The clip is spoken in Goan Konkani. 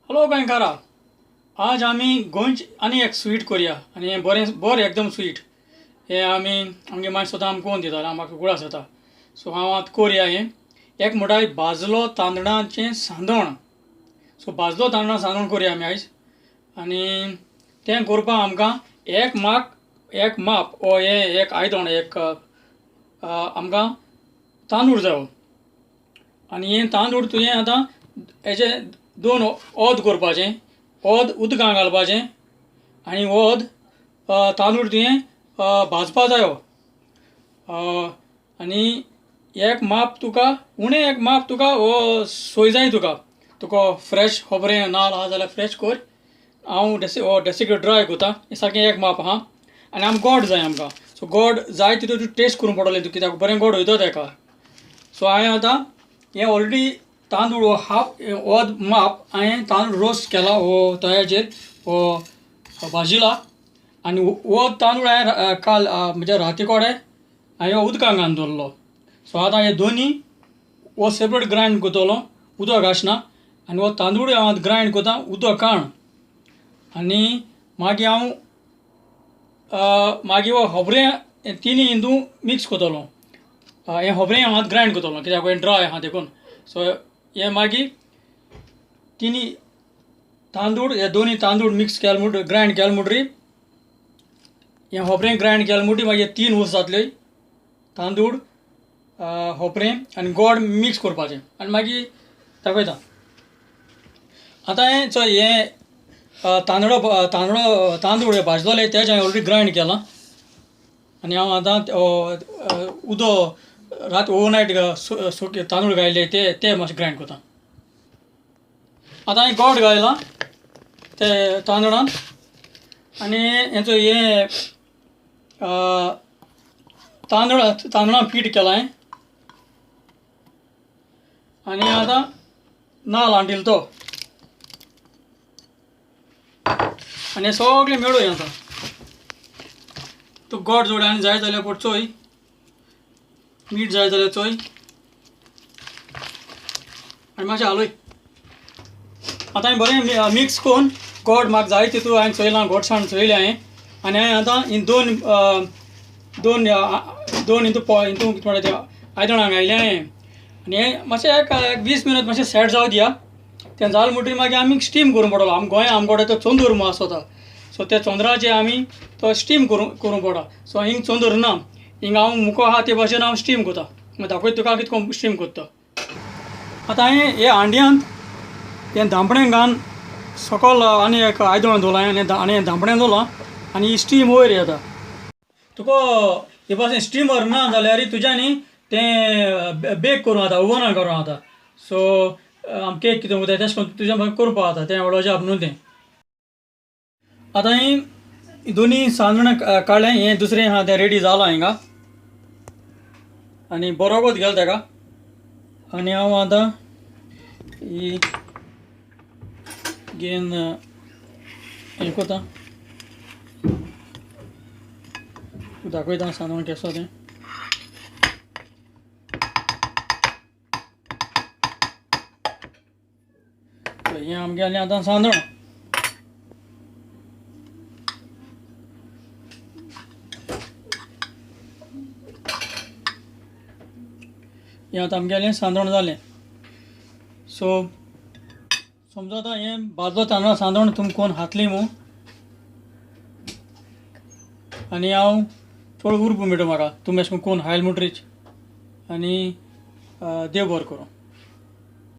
हॅलो गोंयकारा, आज आमी गोंयची आनी एक स्वीट करुया आनी हें बरें बरें एकदम स्वीट. हें आमी आमगे माय स्वता आमकां करून दिताले, म्हाका गुळास जाता. सो हांव आतां करुया हें. एक म्हणटा भाजलो तांदळाचें सांदण. सो भाजलो तांदळां सांदण करुया आमी आयज. आनी तें करपाक आमकां एक माप ओ हें एक आयदण एक आमकां तांदूळ जायो. आनी हें तांदूळ तुवें आतां हेजें दोन ओद करपाचें, ओद उदकां घालपाचें आनी ओद तांदूळ तुवें भाजपा जायो. आनी एक माप तुका उणें एक माप तुका हो सोय जाय तुका तुका फ्रेश खोबरें नाल आहा जाल्यार फ्रेश कर. हांव डेसिकेट ड्राय करता हें सारकें एक माप आहा. आनी आमकां गोड जाय आमकां. सो गोड जाय तितू तुका टेस्ट करूंक पडटलें तुका, कित्याक बरें गोड वयता तेका. सो हांवें आतां हें ऑलरेडी तांदूळ हो हाफ ओद माप हांवें तांदूळ रोस्ट केला हो तव्याचेर हो भाजिला. आनी हो तांदूळ हांवें काल म्हणजे राती कोडे हांवें उदकान घालून दवरलो. सो आतां हे दोनी हो सेपरेट ग्रायंड करतलो, उदक आसना. आनी हो तांदूळ हांव आतां ग्रायंड करता उदक काण. आनी मागीर हांव मागीर हो खोबरें तिनी हिंदू मिक्स करतलो. हें खोबरें हांव आतां ग्रायंड करतलो कित्याक हें ड्राय आहा देखून. सो हे मागीर तिनी तांदूळ हे दोनी तांदूळ मिक्स केले म्हूण ग्रायंड केले म्हणटरी हें खोबरें ग्रायंड केलें म्हणटरी मागीर तीन वस्त जातले, तांदूळ खोबरें आनी गोड मिक्स करपाचें आनी मागीर दाखयता. आतां हें चोय हें तांदूळ भाजलोले तेजें हांवें ऑलरेडी ग्रायंड केलां. आनी हांव आतां उदक रात ओवरनायट तांदूळ घायले ते ते मातशें ग्रायंड करता. आतां हांवें गोड घायलां ते तांदळान. आनी हेचो हें तांदळां पीठ केलां हांवें. आनी आतां नाल हांडिल तो आनी सगळें मेळोय. आतां तुका गोड जोड आनी जाय जाल्यार पळय चोय, मीठ जाय जाल्यार चोय आनी मातशें हालोय. आतां हांवें बरें मिक्स करून गोड म्हाका जाय तितू हांवें चोयलां, गोडसाण चोयलें हांवें. आनी हांवें आतां ही दोन दोन दोन हितू हितू कितें म्हणटा तें आयदणां घायलें हांवें. आनी हें मातशें एक 20 मिनट मातशें सेट जावं दिया. तें जालें म्हणटकीर मागीर आमी स्टीम करूंक पडटलो. आम गोंया आमचे कडेन तो चंदूर म्हूण आसता. सो त्या चंद्राचेर आमी तो स्टीम करूंक पडटा. सो हिंग चंदूर ना, हिंग हांव मुको आहा ते भाशेन हांव स्टीम करता. मागीर दाखयता तुका कितें करून स्टीम करता. आतां हांवें हे हांड्यांत हें धांपणें घालून सकयल आनी एक आयदण दवरलां हांवें आनी धांपणें दवरलां आनी ही स्टीम वयर येता. तुका हे भाशेन स्टिमर ना जाल्यार तुज्यांनी तें बेक करूं जाता, ओवनान करूं जाता. सो आम केक कितें उरता तेश करून तुज्या करपाक जाता, तें व्हडलो जाप न्हू तें. आतां ही दोनी सांदणां काडलें, हें दुसरें आहा तें रेडी जालां हिंगा आनी बरोबर गेलो तेका. आनी हांव आतां ही घेवन हें करता, दाखयता सांदण केसो तें. हें आमगेलें आतां सांदण. हें आतां आमगेलें सांदण जालें. सो समजा आतां हें भाजलो तांदळा सांदण तुमी कोण खातली मू. आनी हांव चड उर्बू मेळटा म्हाका तुमी अशें कोण खायल म्हणटरीच. आनी देव बरो करूं.